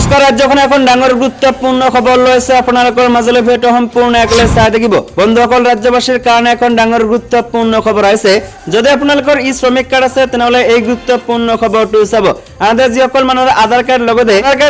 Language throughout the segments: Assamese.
নমস্কাৰ, ৰাজ্যখনে এখন ডাঙৰ গুৰুত্বপূৰ্ণ খবৰ লৈছে আপোনালোকৰ মাজলৈ। ভিডিঅ'টো সম্পূৰ্ণ একেলগে চাই থাকিব। বন্ধুসকল, ৰাজ্যবাসীৰ কাৰণে এখন ডাঙৰ গুৰুত্বপূৰ্ণ খবৰ আহিছে। যদি আপোনালোকৰ ই শ্ৰমিক কাৰ্ড আছে, তেনেহ'লে এই গুৰুত্বপূৰ্ণ খবৰটো চাব। আনহাতে যিসকল মানুহৰ আধাৰ কাৰ্ড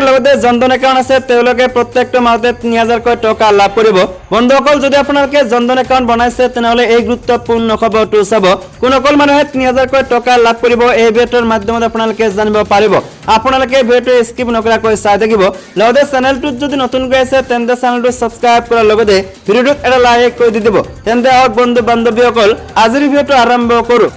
লগতে জনধন একাউণ্ট আছে, তেওঁলোকে প্ৰত্যেকটো মাহতে 3000কৈ টকা লাভ কৰিব। বন্ধুসকল, যদি আপোনালোকে জনধন একাউণ্ট বনাইছে, তেনেহ'লে এই গুৰুত্বপূৰ্ণ খবৰটো চাব। কোনসকল মানুহে 3000কৈ টকা লাভ কৰিব, এই ভিডিঅ'টোৰ মাধ্যমত আপোনালোকে জানিব পাৰিব। আপোনালোকে ভিডিঅ'টো স্কিপ নকৰাকৈ চাই থাকিব। লগতে চেনেলটোত যদি নতুনকৈ আছে, তেন্তে চেনেলটো ছাবস্ক্ৰাইব কৰাৰ লগতে ভিডিঅ'টোত এটা লাইক কৰি দি দিব। তেন্তে আহক বন্ধু বান্ধৱীসকল, আজিৰ ভিডিঅ'টো আৰম্ভ কৰোঁ।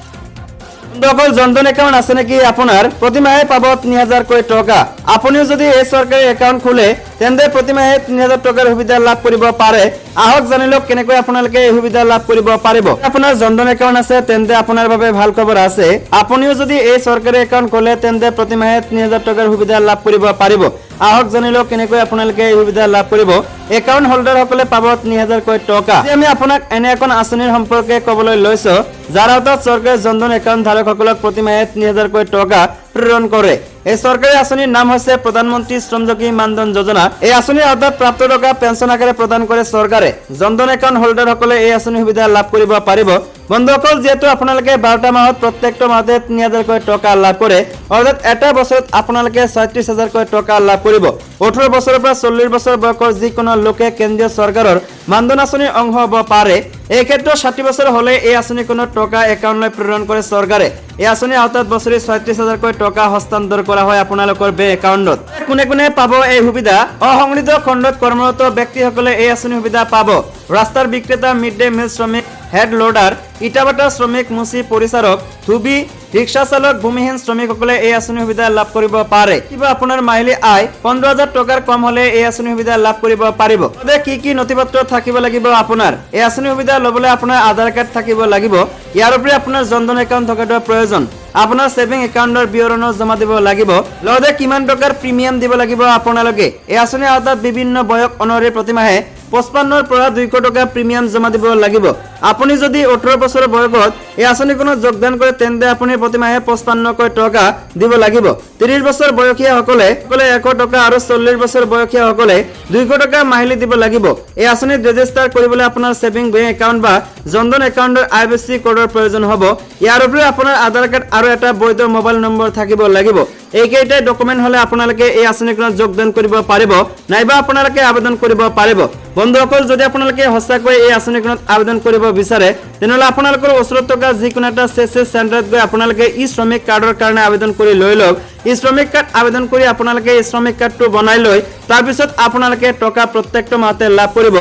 বন্ধুসকল, জনধন একাউণ্ট আছে নেকি আপোনাৰ? প্ৰতিমাহে পাব 3000কৈ টকা। আপুনিও যদি এই চৰকাৰী একাউণ্ট খোলে, তেন্তে প্ৰতিমাহে 3000 টকাৰ সুবিধা লাভ কৰিব পাৰে। আহক জানি লওক কেনেকৈ আপোনালোকে এই সুবিধা লাভ কৰিব পাৰিব। আপোনাৰ জনধন একাউণ্ট আছে, তেন্তে আপোনাৰ বাবে ভাল খবৰ আছে। আপুনিও যদি এই চৰকাৰী একাউণ্ট খোলে, তেন্তে প্ৰতিমাহে 3000 টকাৰ সুবিধা লাভ কৰিব পাৰিব। আহক জানি লওক কেনেকৈ আপোনালোকে এই সুবিধা লাভ কৰিব। একাউণ্ট হোল্ডাৰসকলে পাব 3000কৈ টকা। আজি আমি আপোনাক এনে এখন আঁচনিৰ সম্পৰ্কে ক'বলৈ লৈছো, যাৰ আওতাত চৰকাৰে জনধন একাউণ্ট ধাৰকসকলক প্ৰতিমাহে 3000কৈ টকা প্ৰেৰণ কৰে। এই চৰকাৰী আঁচনিৰ নাম হৈছে প্ৰধানমন্ত্ৰী শ্ৰমযোগী মানধন যোজনা। এই আঁচনিৰ আওতাত প্ৰাপ্ত টকা পেঞ্চন আকাৰে প্ৰদান কৰে চৰকাৰে। জনধন একাউণ্ট হোল্ডাৰসকলে এই আঁচনিৰ সুবিধা লাভ কৰিব পাৰিব। বন্ধুসকল, যিহেতু আপোনালোকে 12টা মাহত প্ৰত্যেকটো মাহতে 3000কৈ টকা লাভ কৰে, অৰ্থাৎ এটা বছৰত আপোনালোকে 36 হাজাৰকৈ টকা লাভ কৰিব। 18 বছৰৰ পৰা 40 বছৰ বয়সৰ যিকোনো লোকে কেন্দ্ৰীয় চৰকাৰৰ মানধন আঁচনিৰ অংশ হ'ব পাৰে। এই ক্ষেত্ৰত 60 বছৰ হ'লে এই আঁচনিখনৰ টকা একাউণ্টলৈ প্ৰেৰণ কৰে চৰকাৰে। এই আঁচনিৰ আওতাত বছৰি 36 হাজাৰকৈ টকা হস্তান্তৰ কৰা হয় আপোনালোকৰ বেংক একাউণ্টত। কোনে কোনে পাব এই সুবিধা? অসংগঠিত খণ্ডত কৰ্মৰত ব্যক্তিসকলে এই আঁচনিৰ সুবিধা পাব। ৰাস্তাৰ বিক্ৰেতা, মিড ডে মিল শ্ৰমিক, হেড লোডাৰ, ইটাভাটা শ্ৰমিক, মুচি, পৰিচাৰক, ধুবি, ৰিক্সা চালক, ভূমিহীন শ্ৰমিকসকলে এই আঁচনিৰ সুবিধা লাভ কৰিব পাৰে। কিবা আপোনাৰ মাহিলী আয় 15,000 টকাৰ কম হলে এই আঁচনিৰ সুবিধা লাভ কৰিব পাৰিব। লগতে কি কি নথি পত্ৰ থাকিব লাগিব আপোনাৰ? এই আঁচনিৰ সুবিধা ল'বলৈ আপোনাৰ আধাৰ কাৰ্ড থাকিব লাগিব। ইয়াৰ উপৰি আপোনাৰ জনধন একাউণ্ট থকাটো প্ৰয়োজন। আপোনাৰ ছেভিং একাউণ্টৰ বিৱৰণো জমা দিব লাগিব। লগতে কিমান টকাৰ প্ৰিমিয়াম দিব লাগিব আপোনালোকে? এই আঁচনিৰ আওতাত বিভিন্ন বয়স অনুসৰি প্ৰতিমাহে 55ৰ পৰা 200 টকা প্ৰিমিয়াম জমা দিব লাগিব। আপুনি যদি 18 বছৰ বয়সত এই আঁচনিখনত যোগদান কৰে, তেন্তে আপুনি প্ৰতিমাহে 55কৈ টকা দিব লাগিব। 30 বছৰ বয়সীয়াসকলে সকলে 100 টকা আৰু 40 বছৰ বয়সীয়াসকলে 200 টকা মাহিলী দিব লাগিব। এই আঁচনিত ৰেজিষ্টাৰ কৰিবলৈ আপোনাৰ ছেভিং বেংক একাউণ্ট বা জনধন একাউণ্টৰ আইএফএছচি কোডৰ প্ৰয়োজন হ'ব। ইয়াৰ উপৰিও আপোনাৰ আধাৰ কাৰ্ড আৰু এটা বৈধ মোবাইল নম্বৰ থাকিব লাগিব। এইকেইটাই ডকুমেণ্ট হ'লে আপোনালোকে এই আঁচনিখনত যোগদান কৰিব পাৰিব, নাইবা আপোনালোকে আবেদন কৰিব পাৰিব। বন্ধুসকল, যদি আপোনালোকে সঁচাকৈ এই আঁচনিখনত আবেদন কৰিব বিচাৰে, তেনেহ'লে আপোনালোকৰ ওচৰত থকা যিকোনো এটা চি এছ চি চেণ্টাৰত গৈ আপোনালোকে ই শ্ৰমিক কাৰ্ডৰ কাৰণে আবেদন কৰি লৈ লওক। ই শ্ৰমিক কাৰ্ড আবেদন কৰি আপোনালোকে ই শ্ৰমিক কাৰ্ডটো বনাই লৈ তাৰপিছত আপোনালোকে টকা প্ৰত্যেকটো মাহতে লাভ কৰিব।